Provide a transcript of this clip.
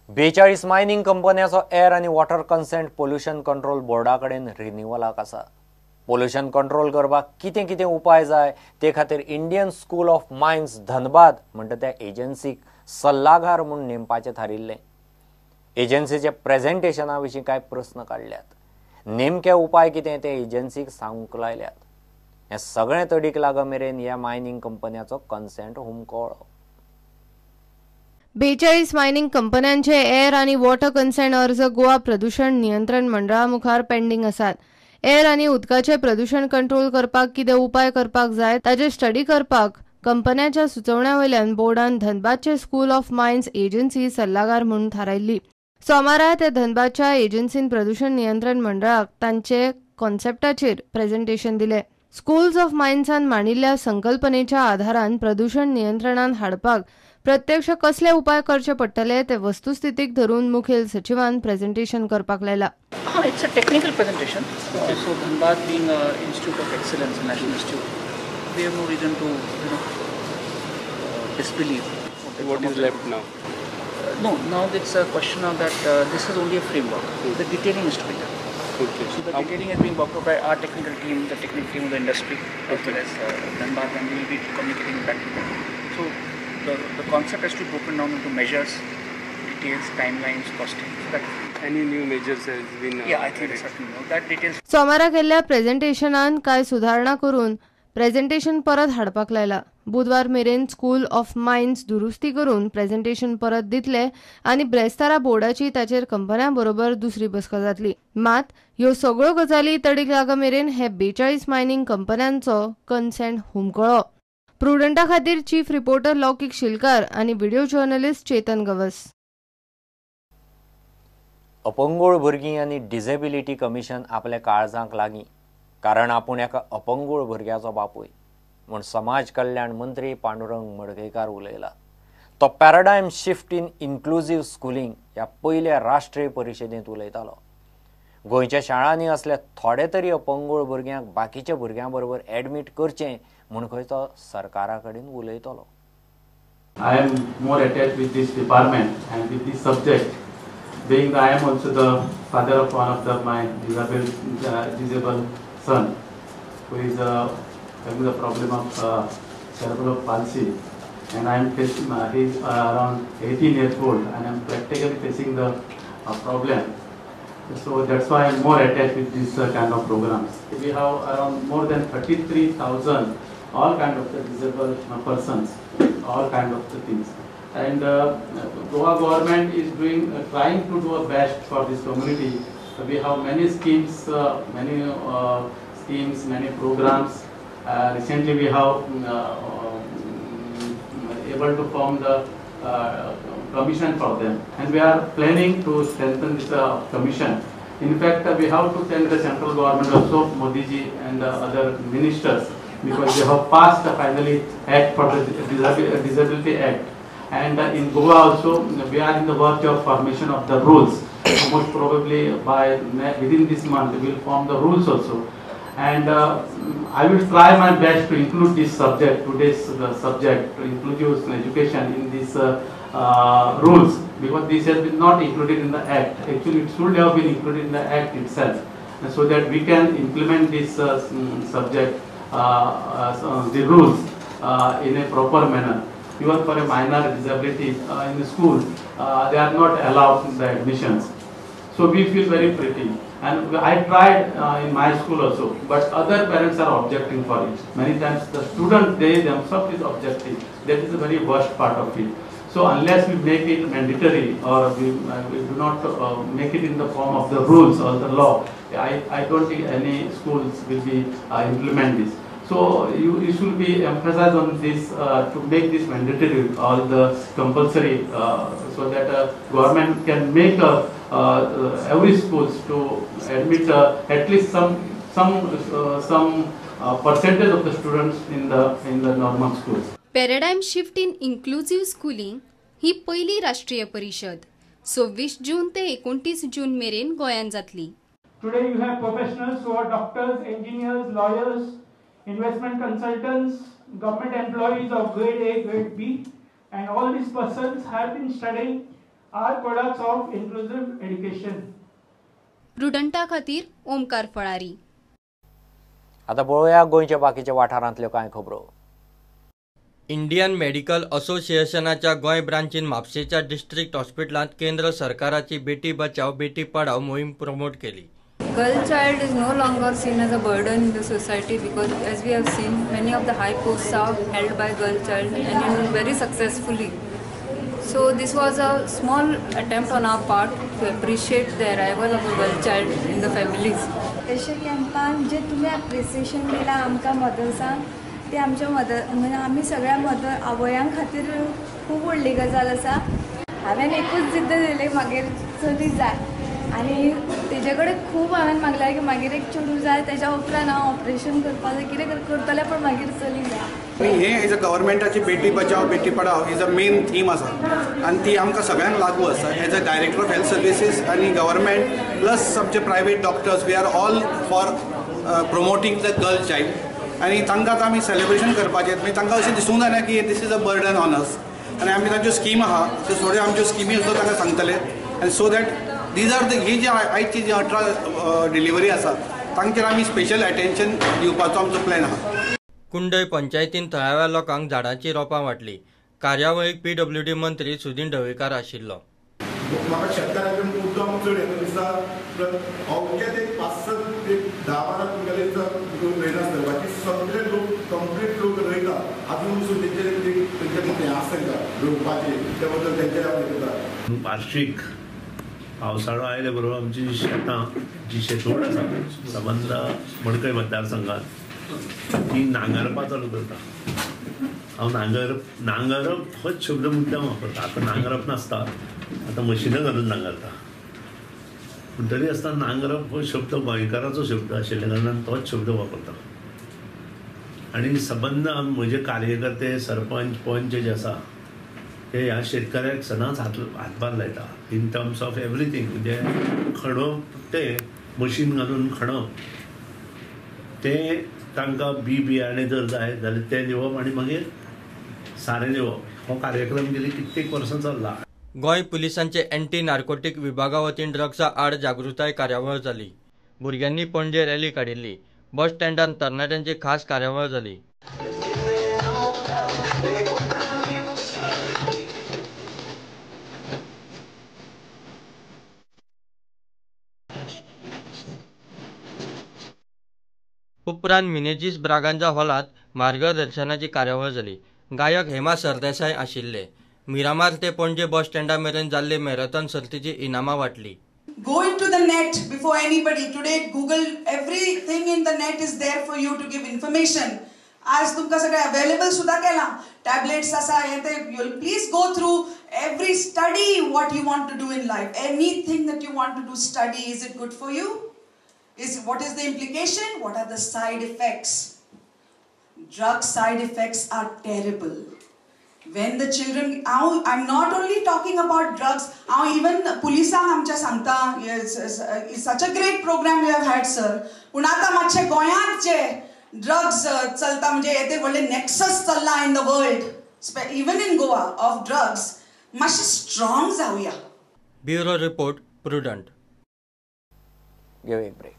42 mining कंपन्यांचो air आनी water consent pollution control बोर्डा कडेन रिन्युअलाक आसा. पोल्युशन कंट्रोल करपाक कितें कितें उपाय जाय ते खातीर Indian school of mines Dhanbad म्हणटा त्या एजन्सीक सल्लागार म्हूण नेमपाचें थारिल्लें. एजन्सीच्या प्रेझेंटेशना विशीं कांय प्रस्न काडल्यात. नेमके उपाय कितें ते एजन्सीक सांगूंक लायल्यात. हें सगळें तडीक लाग मेरेन ह्या मायनिंग कंपन्याचो कन्सेंट हुमकळ्ळो. 42 मायनिंग कंपन्यांचे एअर आनी वॉटर कन्सेंट अर्ज गोवा प्रदूषण नियंत्रण मंडळा मुखार पेंडींग आसात. एअर आनी उदकाचें प्रदूषण कंट्रोल करपाक कितें उपाय करपाक जाय ताचेर स्टडी करपाक कंपन्याच्या सुचोवण्या वयल्यान बोर्डान धनबादचे स्कूल ऑफ मायन्स एजन्सी सल्लागार म्हूण थारायल्ली. सोमारा त्या धनबादच्या एजन्सीन प्रदूषण नियंत्रण मंडळाक तांचे कॉन्सेप्टाचेर प्रेझेंटेशन दिलें. स्कूल्स ऑफ मायन्सान मांडिल्ल्या संकल्पनेच्या आधारान प्रदूषण नियंत्रणान हाडपाक प्रत्यक्ष कसले उपाय करचे पडटले ते वस्तुस्थितीक धरून मुखेल सचिवान प्रेझेंटेशन करपाक लायला. It's a technical presentation. So Dhanbad being an institute of excellence, national institute, we have no reason to disbelieve. What is left now? No, now it's a question of that this is only a framework. The detailing is to be done. Okay. So the detailing is being worked out by our technical team, the technical team of the industry, as well as Dhanbad, and we will be communicating back to them. So the concept has to be broken down into measures, details, timelines, costing. So that any new measures has been yeah, I think certainly no. That details. सोमारा केल्ल्या प्रेझेंटेशनान कांय सुधारणा करून presentation परत हाडपाक लायला. बुधवार मेरेन स्कूल ऑफ मायन्स दुरुस्ती करून प्रेझेंटेशन परत दितले आनी ब्रेस्तारा बोर्डाची ताचेर कंपन्यां बरोबर दुसरी बसका जातली. मात ह्यो सगळ्यो गजाली तडीक लाग मेरेन हे 42 मायनिंग कंपन्यांचो कन्सेंट हुमकळो. प्रुडंटा खातीर चीफ रिपोर्टर लौकिक शिलकार आनी व्हिडिओ जर्नलिस्ट चेतन गवस. अपंगूळ भुरगीं आनी डिसेबिलिटी कमिशन आपल्या काळजांक लागीं, कारण आपूण एका अपंगूळ भुरग्याचो बापूय म्हूण समाज कल्याण मंत्री पांडुरंग मडकयकार उलयला. तो paradigm shift in inclusive schooling ह्या पयल्या राष्ट्रीय परिशदेंत उलयतालो. गोंयच्या शाळांनी असल्या थोडे तरी अपंगूळ भुरग्यांक बाकीच्या भुरग्यां बरोबर एडमीट करचें म्हूण खंय तो सरकारा कडेन उलयतलो. I am more attached with this department and with this subject, being I am also the father of one of the my disabled son, who is having the problem of cerebral palsy, and I am facing, he is around 18 years old, and I am practically facing the problem. So that's why I am more attached with this kind of programs. We have around more than 33,000 all kind of the disabled persons, all kind of the things. And Goa government is doing, trying to do a best for this community. We have many schemes, many programs. Recently we have able to form the commission for them, and we are planning to strengthen this commission. In fact, we have to thank the central government also, Modi ji and other ministers, because they have passed the finally act for the Disability Act. And in Goa also, we are in the verge of formation of the rules. Most probably by within this month we will form the rules also. And I will try my best to include this subject, today's subject, to inclusive education in this rules, because this has been not included in the act. Actually, it should have been included in the act itself, so that we can implement this subject, the rules in a proper manner. Even for a minor disability in the school, they are not allowed in the admissions. So we feel very pretty. And I tried in my school also, but other parents are objecting for it. Many times the student, they themselves is objecting. That is the very worst part of it. So unless we make it mandatory, or we do not make it in the form of the rules or the law, I don't think any schools will be implement this. So you should be emphasized on this to make this mandatory or the compulsory, so that government can make every schools to admit at least some percentage of the students in the normal schools. Paradigm shift in inclusive schooling ही पयली राष्ट्रीय परिशद 26 जून ते 29 जून मेरेन गोंयांत जातली. Today you have professionals who are doctors, engineers, lawyers, investment consultants, government employees of grade A, grade B, and all these persons have been studying are products of inclusive education. प्रुडंटा खातीर ओमकार फळारी. आतां पळोवया गोंयच्या बाकीच्या वाठारांतल्यो कांय खबरो. इंडियन मेडिकल असोसिएशनाच्या गोंय ब्रांचीन म्हापशेच्या डिस्ट्रिक्ट हॉस्पिटलांत केंद्र सरकाराची बेटी बचाव बेटी पढाव मोहीम प्रमोट केली. Girl child is no longer seen as a burden in the society because, as we have seen, many of the high posts are held by girl child and very successfully. So this was a small attempt on our part to appreciate the arrival of a girl child in the families. अशे कॅम्पान जे तुमी appreciation दिलां आमकां मदर्सांक, ते आमच्या mother म्हणजे आमी सगळ्या mother आवयां खातीर खूब व्हडली गजाल आसा. हांवें एकूच जिद्द दिली, मागीर चली जाय आनी तेजे कडेन खूब हांवें मागलें की मागीर एक चेडूं जाय, तेज्या उपरांत हांव ऑपरेशन करपाक जाय, कितें करतलें, पण मागीर चली जाय. आनी हें एज अ गव्हर्मेंटाची Beti Bachao Beti Padhao is a main theme आसा आनी ती आमकां सगळ्यांक लागू आसा. As a director of health services आनी गव्हर्मेंट प्लस आमचे private doctors, we are all for promoting the girl child. आनी तांकां आतां आमी सेलिब्रेशन करपाचें, मागीर तांकां अशें दिसूंक जायना की this is a burden on us. आनी आमी तांच्यो स्कीम आहा त्यो थोड्यो आमच्यो स्किमी सुद्दां तांकां सांगतले आनी so that these are the ही जी आयची जी 18 डिलिव्हरी आसा तांचेर आमी स्पेशल एटेन्शन दिवपाचो आमचो प्लॅन आहा. कुंडय पंचायतीन थळाव्या लोकांक झाडांची रोपां वांटली. कार्यावळीक पीडब्ल्यूडी मंत्री सुदिन ढवळीकार आशिल्लो. म्हाका शेतकारांचे मुद्दाम चड येता दिसता, अवघे ते 5-7 एक 10-12 तुमगेले रोयनासता, बाकी सगळे लोक कंप्लीट लोक रोयता. आजून पसून तेंचे तेंचे हें आसता रोवपाचें, त्या बद्दल तेंचे हांव करता. वार्षीक पावसाळो आयले बरोबर आमची शेतां जी शेतवड आसा सबंद मडकय मतदारसंघात ती नांगरपा चालू करता. हांव नांगरप होच शब्द मुद्दाम वापरता. आतां नांगरप नासता, आतां मशिनां घालून नांगरता, पूण तरी आसतना नांगरप हो शब्द गोंयकाराचो शब्द आशिल्ल्या कारणान तोच शब्द वापरता. आनी सबंद म्हजे कार्यकर्ते सरपंच पंच जे आसा ते ह्या शेतकऱ्याक सदांच हातभार लायता इन टर्म्स ऑफ एवरीथींग. म्हणजे खणप ते मशीन घालून खणप, ते तांकां बी बियाणे जर जाय जाल्यार ते दिवप आनी मागीर सारें दिवप. हो कार्यक्रम गेली कित्येक वर्सां चल्ला. गोंय पुलिसांचे अँटी नार्कोटीक विभागा वतीन ड्रग्सा आड जागृताय कार्यावळ जाली. भुरग्यांनी पणजे रॅली काडिल्ली. बस स्टँडार तरणाट्यांची खास कार्यावळ जाली. उपरांत मिनेझीस ब्रागांजा हॉलांत मार्गदर्शनाची कार्यावळ जाली. गायक हेमा सरदेसाय आशिल्ले. मिरामार ते पणजे बस स्टँडा मेरेन जाल्ले मॅरेथॉन सर्तीची इनामां वांटली. Go into the net before anybody. Today Google, everything in the net is there for you to give information. आज तुमकां सगळें अवेलेबल सुद्दां केलां, टॅबलेट्स आसा, हें तें. You please go through every study what you want to do in life. Anything that you want to do, study. Is it good for you? Is what is the implication? What are the side effects? Drug side effects are terrible. When the children, I'm not only talking about drugs, even पुलिसांक आमच्या सांगता, it's such a great program you have had, sir. पूण आतां मातशें गोंयांत जे drugs चलता, म्हणजे येते व्हडले नॅक्सस चल्ला in the world, even in Goa of drugs, मातशें स्ट्रॉंग जावया. Bureau report, Prudent. घेवया एक ब्रेक.